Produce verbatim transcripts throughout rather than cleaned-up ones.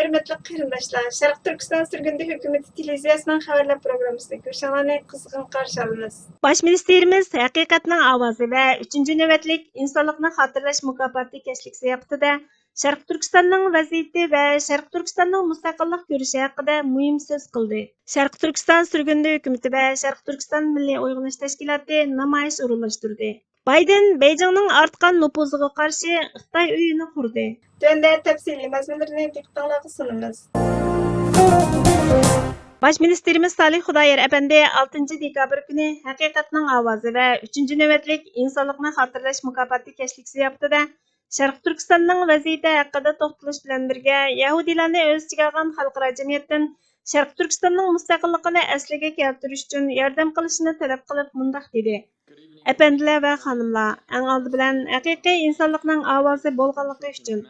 ھۆرمەتلىك قېرىنداشلار، شەرقىي تۈركىستان سۈرگۈندە ھۆكۈمىتى تېلېۋىزىيەسىنىڭ خەۋەرلەر پروگراممىسىغا كۆرۈشۈڭلارنى قىزغىن قارشى ئالىمىز. باش مىنىستىرىمىز ھەقىقەتنىڭ ئاۋازى ۋە ئۈچىنچى نۆۋەتلىك ئىنسانلىقنى خاتىرىلەش مۇكاپاتى كەچلىك زىياپىتىدە شەرقىي تۈركىستاننىڭ ۋەزىيىتى ۋە شەرقىي تۈركىستاننىڭ مۇستەقىللىق كۈرىشى ھەققىدە مۇھىم سۆز قىلدى. شەرقىي تۈركىستان سۈرگۈندە ھۆكۈمىتى ۋە شەرقىي تۈركىستان مىللىي ئويغىنىش تەشكىلاتى نامايىش ئورۇنلاشتۇردى. بايدېن بېيجىڭنىڭ ئارتقان نوپۇزىغا قارشى خىتاي ئۆيىنى قۇردى. تۆۋەندە تەپسىلىي مەزمۇنلىرىنى دىققىتىڭلارغا سۇنىمىز. باش مىنىستىرىمىز سالىھ خۇدايار ئەپەندى ئالتىنچى دېكابىر كۈنى ھەقىقەتنىڭ ئاۋازى ۋە ئۈچىنچى نۆۋەتلىك ئىنسانلىقنى خاتىرىلەش مۇكاپاتى كەچلىك زىياپىتىدە شەرقىي تۈركىستاننىڭ ۋەزىيىتى ھەققىدە توختىلىش بىلەن بىرگە، يەھۇدىيلارنى ئۆز ئىچىگە ئالغان خەلقئارا جەمئىيەتتىن شەرقىي تۈركىستاننىڭ مۇستەقىللىقىنى ئەسلىگە كەلتۈرۈش ئۈچۈن ياردەم قىلىشىنى تەلەپ قىلىپ مۇنداق دېدى: ئەپەندىلەر ۋە خانىملار، ئەڭ ئالدى بىلەن ھەقىقىي ئىنسانلىقنىڭ ئاۋازى بولغانلىقى ئۈچۈن،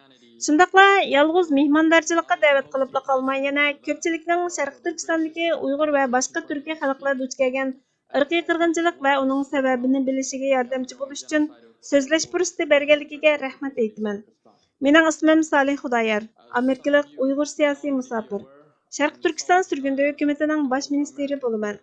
شۇنداقلا يالغۇز مېھماندارچىلىققا دەۋەت قىلىپلا قالماي، يەنە كۆپچىلىكنىڭ شەرقىي تۈركىستاندىكى ئۇيغۇر ۋە باشقا تۈركىي خەلقلەر دۇچ كەلگەن ئىرقىي قىرغىنچىلىق ۋە ئۇنىڭ سەۋەبىنى بىلىشىگە ياردەمچى بولۇش ئۈچۈن سۆزلەش پۇرسىتى بەرگەنلىكىگە رەھمەت ئېيتىمەن. مېنىڭ ئىسمىم سالىھ خۇدايار، ئامېرىكىلىق ئۇيغۇر سىياسىي مۇساپىر. شەرقىي تۈركىستان سۈرگۈندە ھۆكۈمىتىنىڭ باش مىنىستىرى بولىمەن.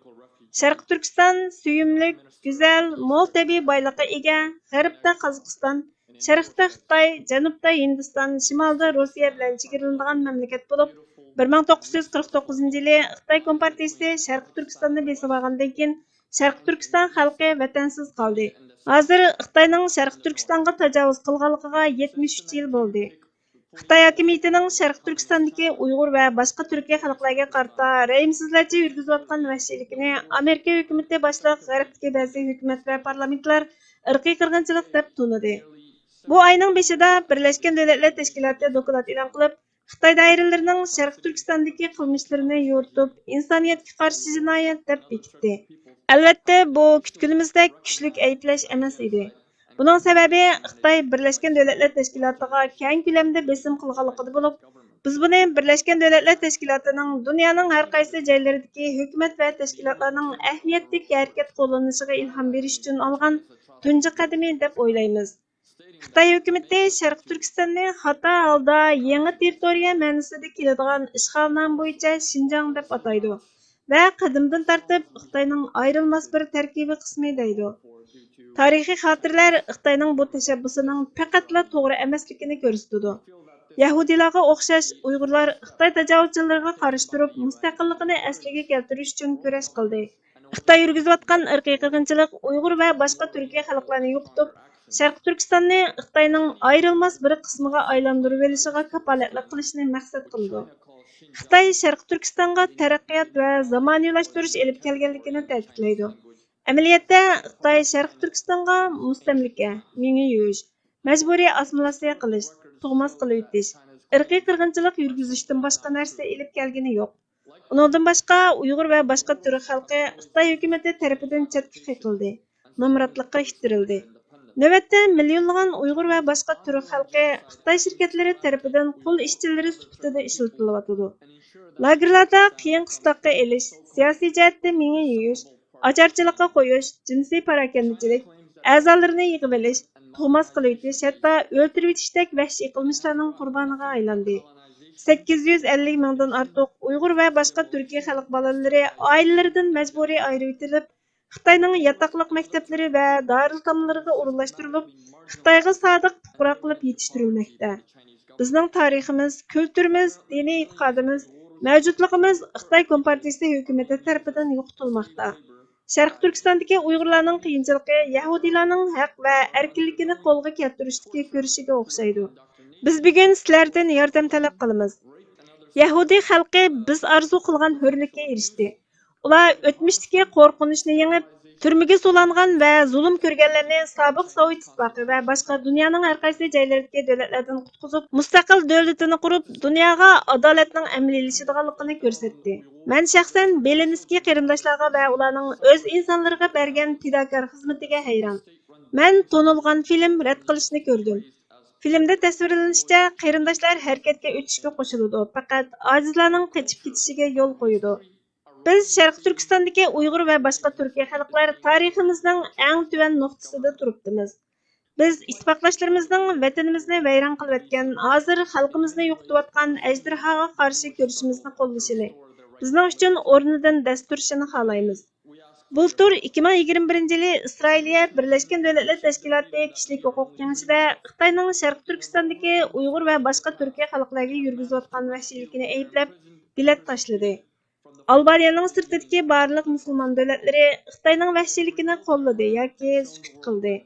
شەرقىي تۈركىستان سۆيۈملۈك، گۈزەل، مول تەبىئىي بايلىققا ئىگە، غەربتە قازاقىستان، شەرقتە خىتاي، جەنۇبتا ھىندىستان، شىمالدا روسىيە بىلەن چېگرىلىنىدىغان مەملىكەت بولۇپ، بىر مىڭ توققۇز يۈز قىرىق توققۇزىنچى يىلى خىتاي كومپارتىيىسى شەرقىي تۈركىستاننى بېسىۋالغاندىن كېيىن، شەرقىي تۈركىستان خەلقى ۋەتەنسىز قالدى. ھازىر خىتاينىڭ شەرقىي تۈركىستانغا تاجاۋۇز قىلغانلىقىغا يەتمىش ئۈچ يىل بولدى. خىتاي ھاكىمىيىتىنىڭ شەرقىي تۈركىستاندىكى ئۇيغۇر ۋە باشقا تۈركىي خەلقلەرگە قارىتا رەھىمسىزلەرچە يۈرگۈزۈۋاتقان ۋەھشىيلىكىنى ئامېرىكا ھۆكۈمىتى باشلىق غەربتىكى بەزى ھۆكۈمەت ۋە پارلامېنتلار ئىرقىي قىرغىنچىلىق دەپ تونۇدى. بۇ ئاينىڭ بېشىدا بىرلەشكەن دۆلەتلەر تەشكىلاتى دوكلات ئېلان قىلىپ، خىتاي دائىرىلىرىنىڭ شەرقىي تۈركىستاندىكى قىلمىشلىرىنى يورۇتۇپ، ئىنسانىيەتكە قارشى جىنايەت دەپ بېكىتتى. ئەلۋەتتە، بۇ كۈتكىنىمىزدەك كۈچلۈك ئەيىبلەش ئەمەس ئىدى. بۇنىڭ سەۋەبى خىتاي بىرلەشكەن دۆلەتلەر تەشكىلاتىغا كەڭ كۆلەمدە بېسىم قىلغانلىقىدا بولۇپ، بىز بۇنى بىرلەشكەن دۆلەتلەر تەشكىلاتىنىڭ دۇنيانىڭ ھەر قايسى جايلىرىدىكى ھۆكۈمەت ۋە تەشكىلاتلارنىڭ ئەھمىيەتلىك ھەرىكەت قوللىنىشىغا ئىلھام بېرىش ئۈچۈن ئالغان تۇنجى قەدىمى دەپ ئويلايمىز. خىتاي ھۆكۈمىتى شەرقىي تۈركىستاننى خاتا ھالدا يېڭى تېررىتورىيە مەنىسىدە كېلىدىغان ئىشغالنامە بويىچە شىنجاڭ دەپ ئاتايدۇ ۋە قەدىمدىن تارتىپ خىتاينىڭ ئايرىلماس بىر تەركىبىي قىسمى دەيدۇ. تارىخىي خاتىرىلەر خىتاينىڭ بۇ تەشەببۇسىنىڭ پەقەتلا توغرا ئەمەسلىكىنى كۆرسىتىدۇ. يەھۇدىيلارغا ئوخشاش ئۇيغۇرلار خىتاي تاجاۋۇزچىلىرىغا قارشى تۇرۇپ، مۇستەقىللىقىنى ئەسلىگە كەلتۈرۈش ئۈچۈن كۈرەش قىلدى. خىتاي يۈرگۈزۈۋاتقان ئىرقىي قىرغىنچىلىق ئۇيغۇر ۋە باشقا تۈركىي خەلقلەرنى يوقىتىپ، شەرقىي تۈركىستاننى خىتاينىڭ ئايرىلماس بىر قىسمىغا ئايلاندۇرۇۋېلىشىغا كاپالەتلىك قىلىشنى مەقسەت قىلىدۇ. خىتاي شەرقىي تۈركىستانغا تەرەققىيات ۋە زامانىۋىلاشتۇرۇش ئېلىپ كەلگەنلىكىنى تەكىتلەيدۇ. ئەمەلىيەتتە، خىتاي شەرقىي تۈركىستانغا مۇستەملىكە، مېڭە يۇيۇش، مەجبۇرىي ئاسسىمىلياتسىيە قىلىش، تۇغماس قىلىۋېتىش، ئىرقىي قىرغىنچىلىق يۈرگۈزۈشتىن باشقا نەرسە ئېلىپ كەلگىنى يوق. ئۇنىڭدىن باشقا، ئۇيغۇر ۋە باشقا تۈرك خەلقى خىتاي ھۆكۈمىتى تەرىپىدىن چەتكە قېقىلدى، نامراتلىققا ئىتتىرىلدى. نۆۋەتتە، مىليونلىغان ئۇيغۇر ۋە باشقا تۈرك خەلقى خىتاي شىركەتلىرى تەرىپىدىن قۇل ئىشچىلىرى سۈپىتىدە ئىشلىتىلىۋاتىدۇ. لاگېرلاردا قىيىن قىستاققا ئېلىش، سىياسىي جەھەتتە مېڭە يۇيۇش، ئاچارچىلىققا قويۇش، جىنسىي پاراكەندىچىلىك، ئەزالىرىنى يىغىۋېلىش، تۇغماس قىلىۋېتىش، ھەتتا ئۆلتۈرۈۋېتىشتەك ۋەھشىي قىلمىشلارنىڭ قۇربانىغا ئايلاندى. سەككىز يۈز ئەللىك مىڭدىن ئارتۇق ئۇيغۇر ۋە باشقا تۈركىي خەلق بالىلىرى ئائىلىلىرىدىن مەجبۇرىي ئايرىۋېتىلىپ، خىتاينىڭ ياتاقلىق مەكتەپلىرى ۋە دارىلئېتاملىرىغا ئورۇنلاشتۇرۇلۇپ، خىتايغا سادىق پۇقرا قىلىپ يېتىشتۈرۈلمەكتە. بىزنىڭ تارىخىمىز، كۈلتۈرىمىز، دىنىي ئېتىقادىمىز، مەۋجۇتلۇقىمىز خىتاي كومپارتىيىسى ھۆكۈمىتى تەرىپىدىن يوقىتىلماقتا. شەرقىي تۈركىستاندىكى ئۇيغۇرلارنىڭ قىيىنچىلىقى يەھۇدىيلارنىڭ ھەق ۋە ئەركىنلىكىنى قولغا كەلتۈرۈشتىكى كۈرىشىگە ئوخشايدۇ. بىز بۈگۈن سىلەردىن ياردەم تەلەپ قىلىمىز. يەھۇدىي خەلقى بىز ئارزۇ قىلغان ھۆرلۈككە ئېرىشتى. ئۇلار ئۆتمۈشتىكى قورقۇنچنى يېڭىپ، تۈرمىگە سولانغان ۋە زۇلۇم كۆرگەنلەرنى سابىق سوۋېت ئىتتىپاقى ۋە باشقا دۇنيانىڭ ھەر قايسى جايلىرىدىكى دۆلەتلەردىن قۇتقۇزۇپ، مۇستەقىل دۆلىتىنى قۇرۇپ، دۇنياغا ئادالەتنىڭ ئەمەلىيلىشىدىغانلىقىنى كۆرسەتتى. مەن شەخسەن بېلىنسكىي قېرىنداشلارغا ۋە ئۇلارنىڭ ئۆز ئىنسانلىرىغا بەرگەن پىداكار خىزمىتىگە ھەيران. مەن تونۇلغان فىلىم رەت قىلىشنى كۆردۈم. فىلىمدە تەسۋىرلىنىشىچە، قېرىنداشلار ھەرىكەتكە ئۆتۈشكە قوشۇلىدۇ، پەقەت ئاجىزلارنىڭ قېچىپ كېتىشىگە يول قويىدۇ. بىز شەرقىي تۈركىستاندىكى ئۇيغۇر ۋە باشقا تۈركىي خەلقلەر تارىخىمىزنىڭ ئەڭ تۆۋەن نۇقتىسىدا تۇرۇپتىمىز. بىز ئىتتىپاقداشلىرىمىزنىڭ ۋەتىنىمىزنى ۋەيران قىلىۋەتكەن، ھازىر خەلقىمىزنى يوقىتىۋاتقان ئەجدىھاغا قارشى كۈرىشىمىزنى قوللىشىنى، بىزنىڭ ئۈچۈن ئورنىدىن دەس تۇرۇشىنى خالايمىز. بۇلتۇر ئىككى مىڭ يىگىرمە بىرىنچى يىلى ئىسرائىلىيە بىرلەشكەن دۆلەتلەر تەشكىلاتى كىشىلىك ھوقۇق كېڭىشىدە خىتاينىڭ شەرقىي تۈركىستاندىكى ئۇيغۇر ۋە باشقا تۈركىي خەلقلەرگە يۈرگۈزۈۋاتقان ۋەھشىيلىكىنى ئەيىبلەپ، بېلەت تاشلىدى. ئالبانىيەنىڭ سىرتىدىكى بارلىق مۇسۇلمان دۆلەتلىرى خىتاينىڭ ۋەھشىيلىكىنى قوللىدى ياكى سۈكۈت قىلدى.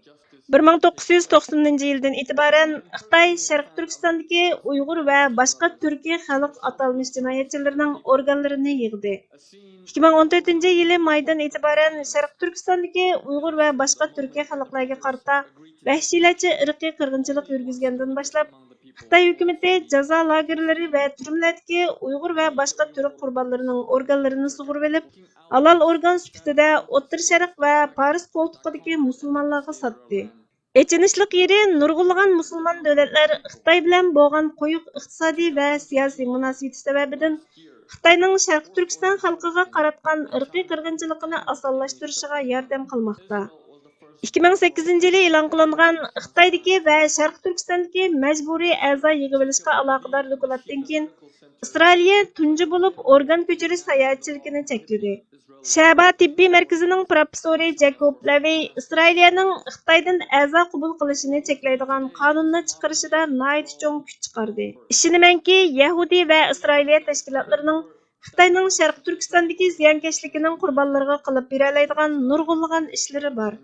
بىر مىڭ توققۇز يۈز توقسىنىنچى يىلدىن ئېتىبارەن خىتاي شەرقىي تۈركىستاندىكى ئۇيغۇر ۋە باشقا تۈركىي خەلق ئاتالمىش جىنايەتچىلىرىنىڭ ئورگانلىرىنى يىغدى. ئىككى مىڭ ئون تۆتىنچى يىلى مايدىن ئېتىبارەن شەرقىي تۈركىستاندىكى ئۇيغۇر ۋە باشقا تۈركىي خەلقلەرگە قارىتا ۋەھشىيلەرچە ئىرقىي قىرغىنچىلىق يۈرگۈزگەندىن باشلاپ، خىتاي ھۆكۈمىتى جازا لاگېرلىرى ۋە تۈرمىلەردىكى ئۇيغۇر ۋە باشقا تۈرك قۇربانلىرىنىڭ ئورگانلىرىنى سۇغۇرۇۋېلىپ، ھالال ئورگان سۈپىتىدە ئوتتۇرا شەرق ۋە پارس قولتۇقىدىكى مۇسۇلمانلارغا ساتتى. ئېچىنىشلىق يېرى، نۇرغۇنلىغان مۇسۇلمان دۆلەتلەر خىتاي بىلەن بولغان قويۇق ئىقتىسادىي ۋە سىياسىي مۇناسىۋىتى سەۋەبىدىن خىتاينىڭ شەرقىي تۈركىستان خەلقىگە قاراتقان ئىرقىي قىرغىنچىلىقىنى ئاسانلاشتۇرۇشىغا ياردەم قىلماقتا. ئىككى مىڭ سەككىزىنچى يىلى ئېلان قىلىنغان خىتايدىكى ۋە شەرقىي تۈركىستاندىكى مەجبۇرىي ئەزا يىغىۋېلىشقا ئالاقىدار دوكلاتتىن كېيىن، ئىسرائىلىيە تۇنجى بولۇپ ئورگان كۆچۈرۈش ساياھەتچىلىكىنى چەكلىدى. شەھبا تېببىي مەركىزىنىڭ پروفېسسورى جەكوب لەۋى ئىسرائىلىيەنىڭ خىتايدىن ئەزا قوبۇل قىلىشىنى چەكلەيدىغان قانۇننى چىقىرىشىدا ناھايىتى چوڭ كۈچ چىقاردى. ئىشىنىمەنكى، يەھۇدىي ۋە ئىسرائىلىيە تەشكىلاتلىرىنىڭ خىتاينىڭ شەرقىي تۈركىستاندىكى زىيانكەشلىكىنىڭ قۇربانلىرىغا قىلىپ بېرەلەيدىغان نۇرغۇنلىغان ئىشلىرى بار.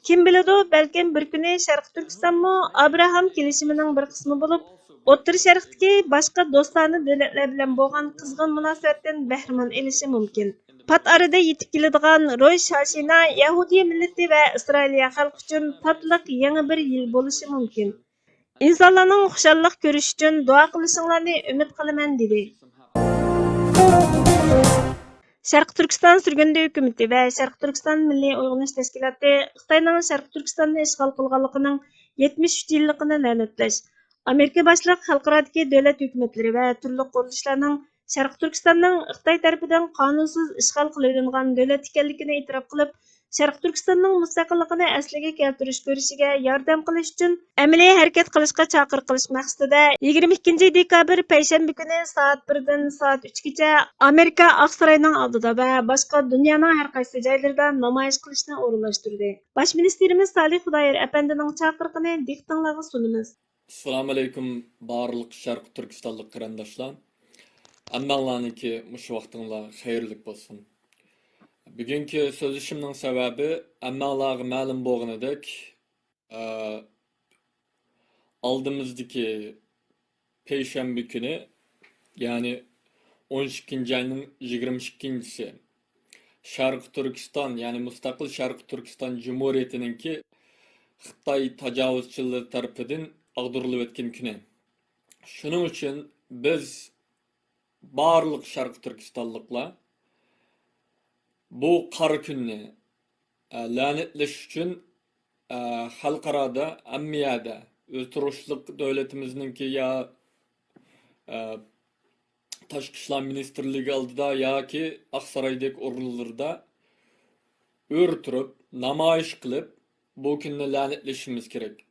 كىم بىلىدۇ، بەلكىم بىر كۈنى شەرقىي تۈركىستانمۇ ئابراھام كېلىشىمىنىڭ بىر قىسمى بولۇپ، ئوتتۇرا شەرقتىكى باشقا دوستانە دۆلەتلەر بىلەن بولغان قىزغىن مۇناسىۋەتتىن بەھرىمەن ئېلىشى مۇمكىن. پات ئارىدا يېتىپ كېلىدىغان روش شاشىنا يەھۇدىي مىللىتى ۋە ئىسرائىلىيە خەلقى ئۈچۈن تاتلىق يېڭى بىر يىل بولۇشى مۇمكىن. ئىنسانلارنىڭ خۇشاللىق كۆرۈشى ئۈچۈن دۇئا قىلىشىڭلارنى ئۈمىد قىلىمەن، دېدى. شەرقىي تۈركىستان سۈرگۈندە ھۆكۈمىتى ۋە شەرقىي تۈركىستان مىللىي ئويغىنىش تەشكىلاتى خىتاينىڭ شەرقىي تۈركىستاننى ئىشغال قىلغانلىقىنىڭ يەتمىش ئۈچ يىللىقىنى لەنەتلەش، ئامېرىكا باشلىق خەلقئارادىكى دۆلەت ھۆكۈمەتلىرى ۋە تۈرلۈك قۇرۇلۇشلارنىڭ شەرقىي تۈركىستاننىڭ خىتاي تەرىپىدىن قانۇنسىز ئىشغال قىلىۋېلىنغان دۆلەت ئىكەنلىكىنى ئېتىراپ قىلىپ، شەرقىي تۈركىستاننىڭ مۇستەقىللىقىنى ئەسلىگە كەلتۈرۈش كۈرىشىگە ياردەم قىلىش ئۈچۈن ئەمەلىي ھەرىكەت قىلىشقا چاقىرىق قىلىش مەقسىتىدە، يىگىرمە ئىككىنچى دېكابىر پەيشەنبە كۈنى سائەت بىردىن سائەت ئۈچكىچە ئامېرىكا ئاقساراينىڭ ئالدىدا ۋە باشقا دۇنيانىڭ ھەر قايسى جايلىرىدا نامايىش قىلىشنى ئورۇنلاشتۇردى. باش مىنىستىرىمىز سالىھ خۇدايار ئەپەندىنىڭ چاقىرىقىنى دىققىتىڭلارغا سۇنىمىز. ئەسسالامۇئەلەيكۇم، بارلىق شەرقىي تۈركىستانلىق قېرىنداشلار. ھەممەڭلارنىڭكى مۇشۇ ۋاقتىڭلار خەيرلىك بولسۇن. بۈگۈنكى سۆزلىشىمنىڭ سەۋەبى، ھەممەڭلارغا مەلۇم بولغىنىدەك، ئە، ئالدىمىزدىكى پەيشەنبە كۈنى، يەنى ئون ئىككىنچى ئاينىڭ يىگىرمە ئىككىنچىسى، شەرقىي تۈركىستان، يەنى مۇستەقىل شەرقىي تۈركىستان جۇمھۇرىيىتىنىڭكى خىتاي تاجاۋۇزچىلىرى تەرىپىدىن ئاغدۇرۇلۇۋەتكەن كۈنى. شۇنىڭ ئۈچۈن بىز بارلىق شەرقىي تۈركىستانلىقلار بۇ قارا كۈننى، ئە، لەنەتلەش ئۈچۈن، ئە، خەلقئارادا ھەممە يەردە ئۆز تۇرۇشلۇق دۆلىتىمىزنىڭكى يا، ئە، تاشقى ئىشلار مىنىستىرلىكى ئالدىدا ياكى ئاقسارايدەك ئورۇنلىرىدا ئۆرە تۇرۇپ، نامايىش قىلىپ، بۇ كۈننى لەنەتلىشىمىز كېرەك.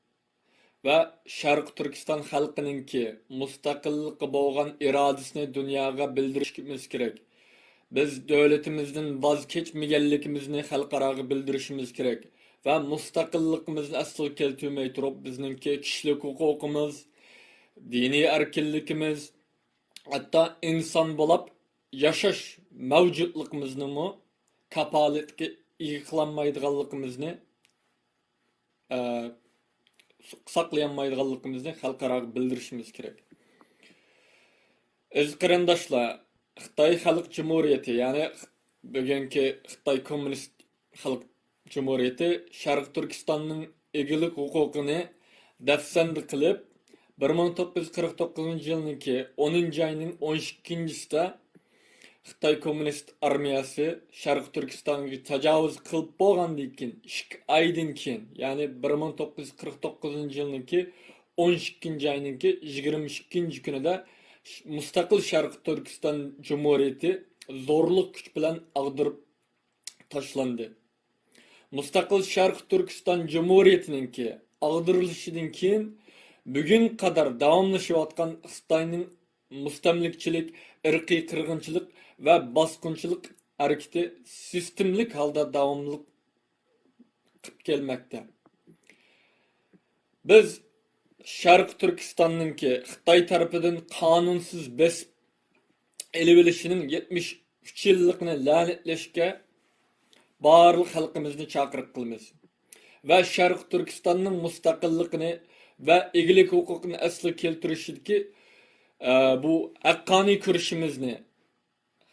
ۋە شەرقىي تۈركىستان خەلقىنىڭكى مۇستەقىللىققا بولغان ئىرادىسىنى دۇنياغا بىلدۈرۈشىمىز كېرەك. بىز دۆلىتىمىزدىن ۋاز كەچمىگەنلىكىمىزنى خەلقئاراغا بىلدۈرۈشىمىز كېرەك ۋە مۇستەقىللىقىمىزنى ئەسلىگە كەلتۈرمەي تۇرۇپ، بىزنىڭكى كىشىلىك ھوقۇقىمىز، دىنىي ئەركىنلىكىمىز، ھەتتا ئىنسان بولۇپ ياشاش مەۋجۇتلۇقىمىزنىمۇ كاپالەتكە ئىگە قىلالمايدىغانلىقىمىزنى، ئە، ساقلىيالمايدىغانلىقىمىزنى خەلقئاراغا بىلدۈرۈشىمىز كېرەك. ئەزىز قېرىنداشلار، خىتاي خەلق جۇمھۇرىيىتى، يەنى بۈگۈنكى خىتاي كوممۇنىست خەلق جۇمھۇرىيىتى شەرقىي تۈركىستاننىڭ ئىگىلىك ھوقۇقىنى دەپسەندە قىلىپ، بىر مىڭ توققۇز يۈز قىرىق توققۇزىنچى يىلنىڭكى ئونىنچى ئاينىڭ ئون ئىككىنچىسىدە خىتاي كوممۇنىست ئارمىيەسى شەرقىي تۈركىستانغا تاجاۋۇز قىلىپ بولغاندىن كېيىن، ئىككى ئايدىن كېيىن، يەنى بىر مىڭ توققۇز يۈز قىرىق توققۇزىنچى يىلنىڭكى ئون ئىككىنچى ئاينىڭكى يىگىرمە ئىككىنچى كۈنىدە مۇستەقىل شەرقىي تۈركىستان جۇمھۇرىيىتى زورلۇق كۈچ بىلەن ئاغدۇرۇپ تاشلاندى. مۇستەقىل شەرقىي تۈركىستان جۇمھۇرىيىتىنىڭكى ئاغدۇرۇلۇشىدىن كېيىن، بۈگۈنگە قەدەر داۋاملىشىۋاتقان خىتاينىڭ مۇستەملىكىچىلىك، ئىرقىي قىرغىنچىلىق ۋە باسقۇنچىلىق ھەرىكىتى سىستېمىلىك ھالدا داۋاملىق قىلىپ كەلمەكتە. بىز شەرقىي تۈركىستاننىڭكى خىتاي تەرىپىدىن قانۇنسىز بېسىپ ئېلىۋېلىشىنىڭ يەتمىش ئۈچ يىللىقىنى لەنەتلەشكە بارلىق خەلقىمىزنى چاقىرىق قىلىمىز ۋە شەرقىي تۈركىستاننىڭ مۇستەقىللىقىنى ۋە ئىگىلىك ھوقۇقىنى ئەسلىگە كەلتۈرۈشىدىكى، ئە، بۇ ھەققانىي كۈرىشىمىزنى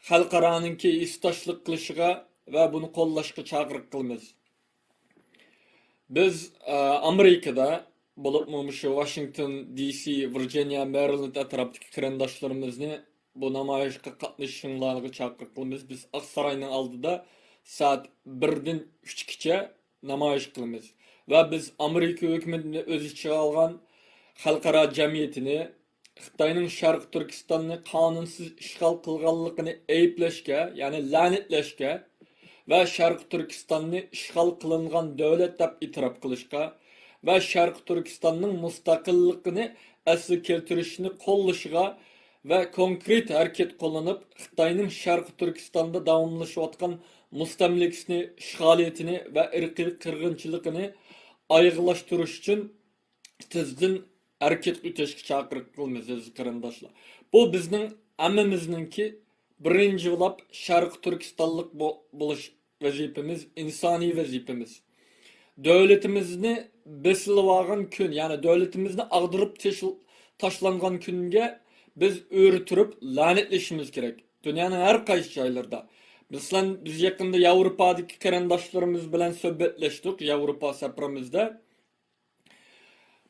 خەلقئارانىڭكى ھېسداشلىق قىلىشىغا ۋە بۇنى قوللاشقا چاقىرىق قىلىمىز. بىز، ئە، ئامېرىكىدا، بولۇپمۇ مۇشۇ ۋاشىنگتون دى سى، ۋىرجىنىيە، مېرىلېند ئەتراپىدىكى قېرىنداشلىرىمىزنى بۇ نامايىشقا قاتنىشىشىڭلارغا چاقىرىق قىلىمىز. بىز ئاقساراينىڭ ئالدىدا سائەت بىردىن ئۈچكىچە نامايىش قىلىمىز. ۋە بىز ئامېرىكا ھۆكۈمىتىنى ئۆز ئىچىگە ئالغان خەلقئارا جەمئىيىتىنى خىتاينىڭ شەرقىي تۈركىستاننى قانۇنسىز ئىشغال قىلغانلىقىنى ئەيىبلەشكە، يەنى لەنەتلەشكە ۋە شەرقىي تۈركىستاننى ئىشغال قىلىنغان دۆلەت دەپ ئېتىراپ قىلىشقا ۋە شەرقىي تۈركىستاننىڭ مۇستەقىللىقىنى ئەسلىگە كەلتۈرۈشنى قوللىشىغا ۋە كونكرېت ھەرىكەت قوللىنىپ، خىتاينىڭ شەرقىي تۈركىستاندا داۋاملىشىۋاتقان مۇستەملىكىسىنى، ئىشغالىيىتىنى ۋە ئىرقىي قىرغىنچىلىقىنى ئايىغلاشتۇرۇش ئۈچۈن تېزدىن ھەرىكەتكە ئۆتۈشكە چاقىرىق قىلىمىز، ئەزىز قېرىنداشلار. بۇ بىزنىڭ ھەممىمىزنىڭكى بىرىنچى بولۇپ شەرقىي تۈركىستانلىق بو-، بولۇش ۋەزىپىمىز، ئىنسانىي ۋەزىپىمىز. دۆلىتىمىزنى بېسىلىۋالغان كۈن، يەنى دۆلىتىمىزنى ئاغدۇرۇپ تېشىل-، تاشلانغان كۈنگە بىز ئۆرە تۇرۇپ لەنەتلىشىمىز كېرەك. دۇنيانىڭ ھەر قايسى جايلىرىدا. مەسىلەن، بىز يېقىندا ياۋروپادىكى قېرىنداشلىرىمىز بىلەن سۆھبەتلەشتۇق، ياۋروپا سەپىرىمىزدە.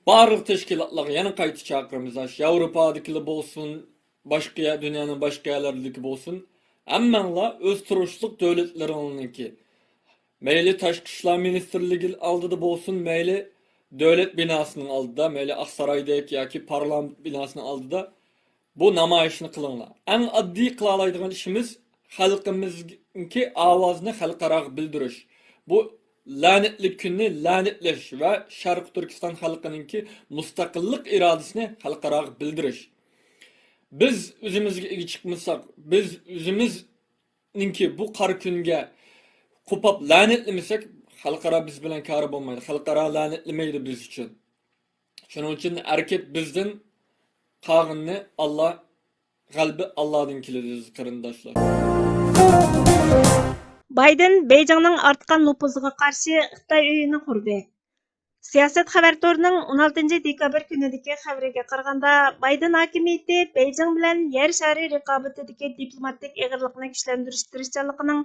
بارلىق تەشكىلاتلارغا يەنە قايتا چاقىرىمىز. ئاشۇ ياۋروپادىكىلەر بولسۇن، باشقا يە-، دۇنيانىڭ باشقا يەرلىرىدىكى بولسۇن، ھەممەڭلار ئۆز تۇرۇشلۇق دۆلەتلىرىڭلارنىڭكى، مەيلى تاشقى ئىشلار مىنىستىرلىكى ئالدىدا بولسۇن، مەيلى دۆلەت بىناسىنىڭ ئالدىدا، مەيلى ئاقسارايدەك ياكى پارلامېنت بىناسىنىڭ ئالدىدا بۇ نامايىشنى قىلىڭلار. ئەڭ ئاددىي قىلالايدىغان ئىشىمىز خەلقىمىزنىڭكى ئاۋازىنى خەلقئاراغا بىلدۈرۈش. بۇ لەنەتلىك كۈننى لەنەتلەش ۋە شەرقىي تۈركىستان خەلقىنىڭكى مۇستەقىللىق ئىرادىسىنى خەلقئاراغا بىلدۈرۈش. بىز ئۆزىمىزگە ئىگە چىقمىساق، بىز ئۆزىمىزنىڭكى بۇ قارا كۈنگە قوپاپ لەنەتلىمىسەك، خەلقئارا بىز بىلەن كارى بولمايدۇ. خەلقئارا لەنەتلىمەيدۇ بىز ئۈچۈن. شۇنىڭ ئۈچۈن ھەرىكەت بىزدىن، قالغىنىنى ئاللا، غەلىبە ئاللادىن كېلىدۇ، ئەزىز قېرىنداشلار. بايدېن بېيجىڭنىڭ ئارتقان نوپۇزىغا قارشى خىتاي ئۆيىنى قۇردى. سىياسەت خەۋەر تورىنىڭ ئون ئالتىنچى دېكابىر كۈنىدىكى خەۋىرىگە قارىغاندا، بايدېن ھاكىمىيىتى بېيجىڭ بىلەن يەر شارى رىقابىتىدىكى دىپلوماتىك ئېغىرلىقنى كۈچلەندۈرۈش تىرىشچانلىقىنىڭ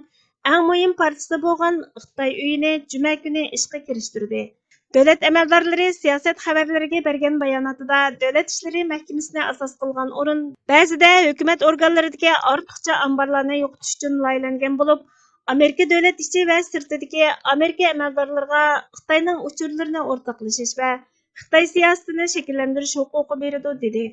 ئەڭ مۇھىم پارچىسى بولغان خىتاي ئۆيىنى جۈمە كۈنى ئىشقا كىرىشتۈردى. دۆلەت ئەمەلدارلىرى سىياسەت خەۋەرلىرىگە بەرگەن باياناتىدا، دۆلەت ئىشلىرى مەھكىمىسىنى ئاساس قىلغان ئورۇن بەزىدە ھۆكۈمەت ئورگانلىرىدىكى ئارتۇقچە ئامبارلارنى يوقىتىش ئۈچۈن لايىھەلەنگەن بولۇپ، ئامېرىكا دۆلەت ئىچى ۋە سىرتىدىكى ئامېرىكا ئەمەلدارلىرىغا خىتاينىڭ ئۇچۇرلىرىنى ئورتاقلىشىش ۋە خىتاي سىياسىتىنى شەكىللەندۈرۈش ھوقۇقى بېرىدۇ، دېدى.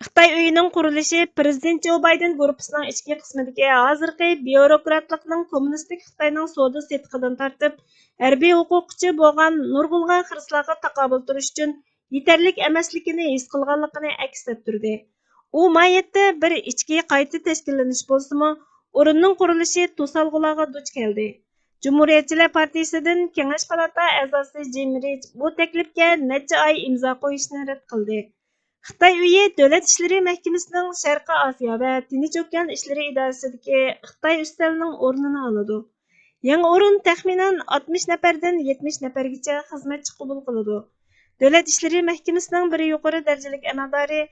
خىتاي ئۆيىنىڭ قۇرۇلۇشى پىرېزىدېنت جو بايدېن گۇرۇپپىسىنىڭ ئىچكى قىسمىدىكى ھازىرقى بيۇروكراتلىقنىڭ كوممۇنىستىك خىتاينىڭ سودا سېتىقىدىن تارتىپ، ھەربىي ھوقۇققىچە بولغان نۇرغۇنلىغان خىرىسلارغا تاقابىل تۇرۇش ئۈچۈن يېتەرلىك ئەمەسلىكىنى ھېس قىلغانلىقىنى ئەكس ئەتتۈردى. ئۇ ماھىيەتتە بىر ئىچكى قايتا تەشكىللىنىش بولسىمۇ، ئورۇننىڭ قۇرۇلۇشى توسالغۇلارغا دۇچ كەلدى. جۇمھۇرىيەتچىلەر پارتىيىسىدىن كېڭەش پالاتا ئەزاسى جىم رىچ بۇ تەكلىپكە نەچچە ئاي ئىمزا قويۇشنى رەت قىلدى. خىتاي ئۆيى دۆلەت ئىشلىرى مەھكىمىسىنىڭ شەرقىي ئاسىيا ۋە تىنچ ئوكيان ئىشلىرى ئىدارىسىدىكى خىتاي ئۈستەلىنىڭ ئورنىنى ئالىدۇ. يېڭى ئورۇن تەخمىنەن ئاتمىش نەپەردىن يەتمىش نەپەرگىچە خىزمەتچى قوبۇل قىلىدۇ. دۆلەت ئىشلىرى مەھكىمىسىنىڭ بىر يۇقىرى دەرىجىلىك ئەمەلدارى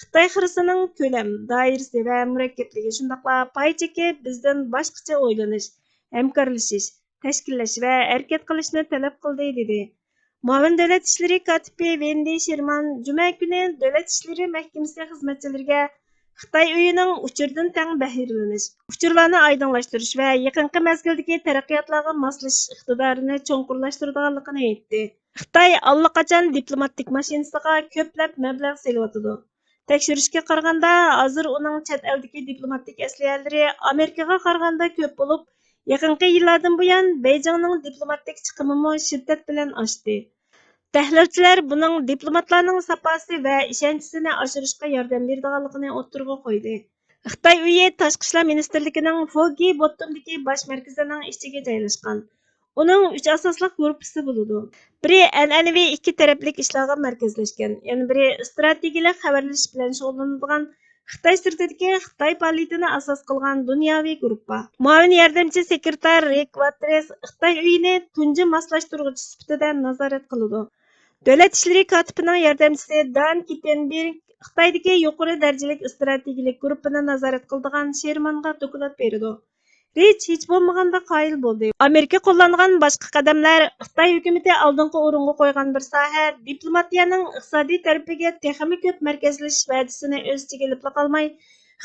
خىتاي خىرىسىنىڭ كۆلەم، دائىرىسى ۋە مۇرەككەپلىكى، شۇنداقلا پاي چېكى بىزدىن باشقىچە ئويلىنىش، ھەمكارلىشىش، تەشكىللەش ۋە ھەرىكەت قىلىشنى تەلەپ قىلدى، دېدى. مۇئاۋىن دۆلەت ئىشلىرى كاتىپى ۋېندى شېرمان جۈمە كۈنى دۆلەت ئىشلىرى مەھكىمىسى خىزمەتچىلىرىگە خىتاي ئۆيىنىڭ ئۇچۇردىن تەڭ بەھرىلىنىش، ئۇچۇرلارنى ئايدىڭلاشتۇرۇش ۋە يېقىنقى مەزگىلدىكى تەرەققىياتلارغا ماسلىشىش ئىقتىدارىنى چوڭقۇرلاشتۇرىدىغانلىقىنى ئېيتتى. خىتاي ئاللىقاچان دىپلوماتىك ماشىنىسىغا كۆپلەپ مەبلەغ سېلىۋاتىدۇ. تەكشۈرۈشكە قارىغاندا، ھازىر ئۇنىڭ چەت ئەلدىكى دىپلوماتىك ئەسلىھەلىرى ئامېرىكىغا قارىغاندا كۆپ بولۇپ، يېقىنقى يىللاردىن بۇيان بېيجىڭنىڭ دىپلوماتىك چىقىمىمۇ شىددەت بىلەن ئاشتى. تەھلىلچىلەر بۇنىڭ دىپلوماتلارنىڭ ساپاسى ۋە ئىشەنچىسىنى ئاشۇرۇشقا ياردەم بېرىدىغانلىقىنى ئوتتۇرىغا قويدى. خىتاي ئۆيى تاشقى ئىشلار مىنىستىرلىكىنىڭ فوگى بوتتومدىكى باش مەركىزىنىڭ ئىچىگە جايلاشقان. ئۇنىڭ ئۈچ ئاساسلىق گۇرۇپپىسى بولىدۇ. بىرى ئەنئەنىۋى ئىككى تەرەپلىك ئىشلارغا مەركەزلەشكەن، يەنە بىرى ئىستراتېگىيەلىك خەۋەرلىشىش بىلەن شۇغۇللىنىدىغان خىتاي سىرتىدىكى خىتاي پائالىيىتىنى ئاساس قىلغان دۇنياۋى گۇرۇپپا. مۇئاۋىن ياردەمچى سېكرېتار رىك ۋاترېس خىتاي ئۆيىنى تۇنجى ماسلاشتۇرغۇچى سۈپىتىدە نازارەت قىلىدۇ. دۆلەت ئىشلىرى كاتىپىنىڭ ياردەمچىسى دان كىتتېنبېرگ خىتايدىكى يۇقىرى دەرىجىلىك ئىستراتېگىيەلىك گۇرۇپپىنى نازارەت قىلىدىغان شېرمانغا دوكلات بېرىدۇ. رىچ ھېچ بولمىغاندا قايىل بولدى. ئامېرىكا قوللانغان باشقا قەدەملەر خىتاي ھۆكۈمىتى ئالدىنقى ئورۇنغا قويغان بىر ساھە، دىپلوماتىيەنىڭ ئىقتىسادىي تەرىپىگە تېخىمۇ كۆپ مەركەزلىشىش ۋەدىسىنى ئۆز ئىچىگە ئېلىپلا قالماي،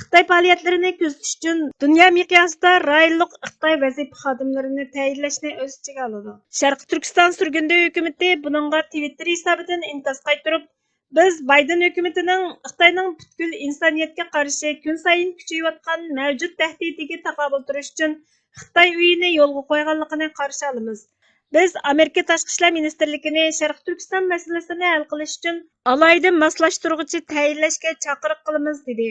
خىتاي پائالىيەتلىرىنى كۆزىتىش ئۈچۈن دۇنيا مىقياسىدا رايونلۇق خىتاي ۋەزىپە خادىملىرىنى تەيىنلەشنى ئۆز ئىچىگە ئالىدۇ. شەرقىي تۈركىستان سۈرگۈندە ھۆكۈمىتى بۇنىڭغا تىۋىتتېر ھېسابىدىن ئىنكاس قايتۇرۇپ، بىز بايدېن ھۆكۈمىتىنىڭ خىتاينىڭ پۈتكۈل ئىنسانىيەتكە قارشى كۈن سايىن كۈچىيىۋاتقان مەۋجۇت تەھدىتىگە تاقابىل تۇرۇش ئۈچۈن خىتاي ئۆيىنى يولغا قويغانلىقىنى قارشى ئالىمىز. بىز ئامېرىكا تاشقى ئىشلار مىنىستىرلىكىنى شەرقىي تۈركىستان مەسىلىسىنى ھەل قىلىش ئۈچۈن ئالاھىدە ماسلاشتۇرغۇچى تەيىنلەشكە چاقىرىق قىلىمىز، دېدى.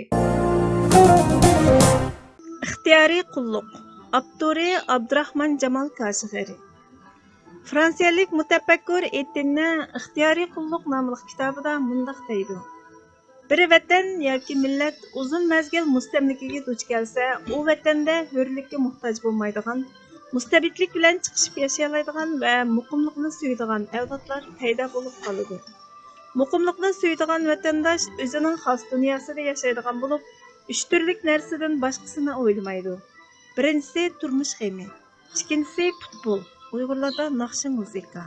ئىختىيارىي قۇللۇق. ئاپتورى ئابدۇراخمان جامال كاشغەرى. فرانسىيەلىك مۇتەپەككۇر ئېتىننە ئىختىيارىي قۇللۇق ناملىق كىتابىدا مۇنداق دەيدۇ: بىر ۋەتەن ياكى مىللەت ئۇزۇن مەزگىل مۇستەملىكىگە دۇچ كەلسە، ئۇ ۋەتەندە ھۆرلۈككە موھتاج بولمايدىغان، مۇستەبىتلىك بىلەن چىقىشىپ ياشىيالايدىغان ۋە مۇقىملىقنى سۆيىدىغان ئەۋلادلار پەيدا بولۇپ قالىدۇ. مۇقىملىقنى سۆيىدىغان ۋەتەنداش ئۆزىنىڭ خاس دۇنياسىدا ياشايدىغان بولۇپ، ئۈچ تۈرلۈك نەرسىدىن باشقىسىنى ئويلىمايدۇ. بىرىنچىسى تۇرمۇش غېمى، ئىككىنچىسى پۇتبول، ئۇيغۇرلاردا ناخشا مۇزىكا،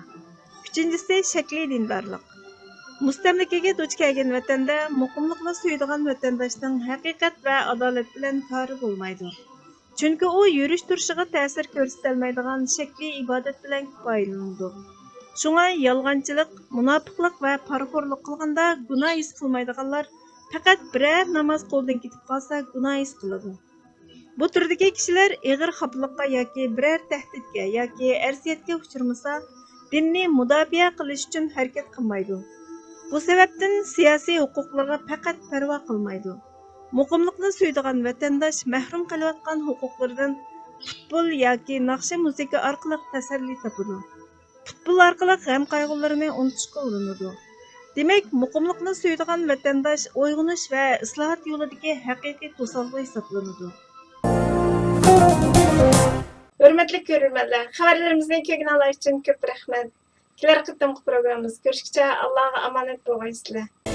ئۈچىنچىسى شەكلىي دىندارلىق. مۇستەملىكىگە دۇچ كەلگەن ۋەتەندە مۇقىملىقنى سۆيىدىغان ۋەتەنداشنىڭ ھەقىقەت ۋە ئادالەت بىلەن كارى بولمايدۇ. چۈنكى ئۇ يۈرۈش-تۇرۇشىغا تەسىر كۆرسىتەلمەيدىغان شەكلىي ئىبادەت بىلەن كۇپايىلىنىدۇ. شۇڭا يالغانچىلىق، مۇناپىقلىق ۋە پارىخورلۇق قىلغاندا گۇناھ ھېس قىلمايدىغانلار پەقەت بىرەر ناماز قولدىن كېتىپ قالسا گۇناھ ھېس قىلىدۇ. بۇ تۈردىكى كىشىلەر ئېغىر خاپىلىققا ياكى بىرەر تەھدىتكە ياكى ئەرزىيەتكە ئۇچرىمىسا، دىننى مۇداپىئە قىلىش ئۈچۈن ھەرىكەت قىلمايدۇ. بۇ سەۋەبتىن سىياسىي ھوقۇقلىرىغا پەقەت پەرۋا قىلمايدۇ. مۇقىملىقنى سۆيىدىغان ۋەتەنداش مەھرۇم قېلىۋاتقان ھوقۇقلىرىدىن پۇتبول ياكى ناخشا-مۇزىكا ئارقىلىق تەسەللى تاپىدۇ. پۇتبول ئارقىلىق غەم-قايغۇلىرىنى ئۇنتۇشقا ئۇرۇنىدۇ. دېمەك، مۇقىملىقنى سۆيىدىغان ۋەتەنداش ئويغىنىش ۋە ئىسلاھات يولىدىكى ھەقىقىي توسالغۇ ھېسابلىنىدۇ. ھۆرمەتلىك كۆرۈرمەنلەر، خەۋەرلىرىمىزنى كۆرگىنىڭلار ئۈچۈن كۆپ رەھمەت. كېلەر قېتىمقى پروگراممىمىزدا كۆرۈشكىچە ئاللاغا ئامانەت بولغايسىلەر.